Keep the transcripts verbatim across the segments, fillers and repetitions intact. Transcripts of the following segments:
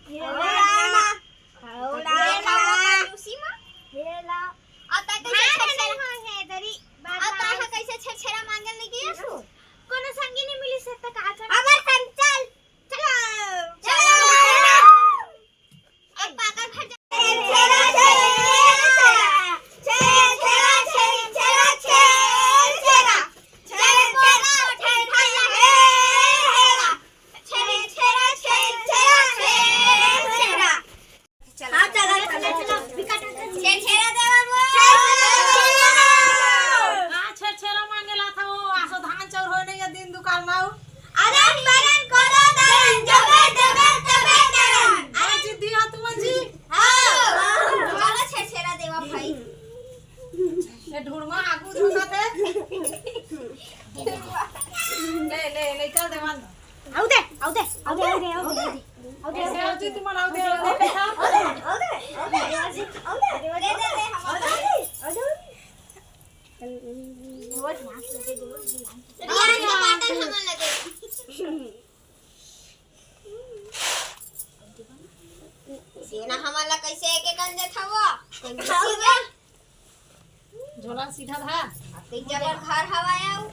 हेला। हेला। हेला। हेला। अब तक कैसे छेरछेरा? अब तक कैसे छेरछेरा मांगल नहीं किया? कोनो संगी नहीं मिली से तक आकर। अमर संचल। चलो। चलो। एक पाकर भर जा। छेरछेरा, छेरछेरा, छेरछेरा, छेरछेरा, छेरछेरा। छेरछेरा, छेरछेरा, छेरछेरा। हाँ, चला, चला, चला। छेरछेरा देवा बोल। हाँ, छेरछेरा मांगे ला था वो, आसो धान चाउर होय नहीं, ये दिन दुकाल माऊ। अरे, परन कोदो दरन, जबे देबे तबे दरन। अरे, जिद्दी हो तुमन जी। हाँ। चलो, छेरछेरा देवा भाई। ये ढूंढवा आगू धुना थे। ले, ले, ले, चल देवा। आऊ दे, आऊ दे, आऊ दे, आऊ दे, आऊ दे। आऊ दे, आऊ दे। जी, तुमन आऊ दे, आऊ दे। आऊ दे, आऊ दे, आऊ दे। दे, दे, दे, हम आऊ दे, आऊ दे। रियाज के पार्टनर हमन लगे। सेना हमन ला कैसे एक एक अंजत हवा? झोला सीधा धा। अतेक जबर घर हवा आऊ।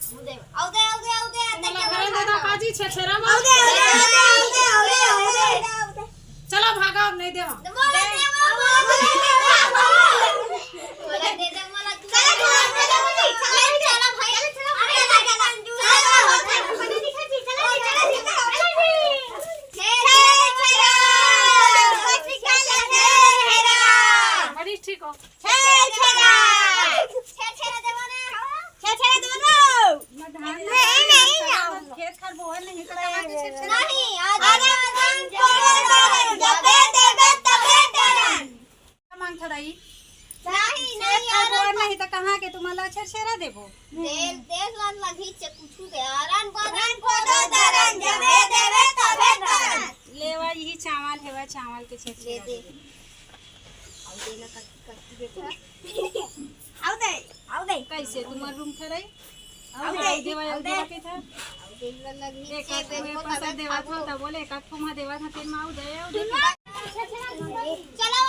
आऊ दे, आऊ दे, आऊ दे, आऊ दे, तुमन ला जबर घर दे घर दा हवा। काजी छेरछेरा मा। आऊ दे, आऊ दे, आऊ दे, आऊ दे, आऊ दे, आऊ दे। चलो भागा, अब नहीं देवा। बोला देवा, बोला देवा। बोला दे दे, बोला तू। चलो, चलो, चलो, चलो, चलो भाई। अरे, चलो, चलो, चलो, चलो, चलो, चलो। छेरछेरा, छेरछेरा। बड़ी ठीक हो। छेरछेरा। छेरछेरा देवा ना। छेरछेरा देवा ना। नहीं, नहीं, नहीं। खेत खार बोहर नहीं, तो कहाँ के छेरछेरा? नहीं, आज आज जबे देबे तबे दरन। मांग थोड़ा ही। नहीं, खेत नहीं, खार बोहर नहीं, तो कहाँ के तुम्हारा छेरछेरा देबो? तेल, तेल लान लगी, चे कुछ दे। अरन बदन कोदो दरन, जबे देबे तबे दरन। लेवा, यही चावल हेवा, चावल के छेरछेरा दे दे। दे। आऊ दे ना, कटकी, कटकी बेटा। आऊ दे, आऊ दे। कैसे तुम्हार रूम खराई? आऊ आऊ दे, दे, देवा, आऊ आऊ दे। देवा के था? आऊ दे, लग, लग, एक नीचे आध ठो देखो, में पैसा तबे देवा खाबो। था, तब बोले, एक आध ठो में देवा था, फिर में आऊ दे, आऊ दे। चलो,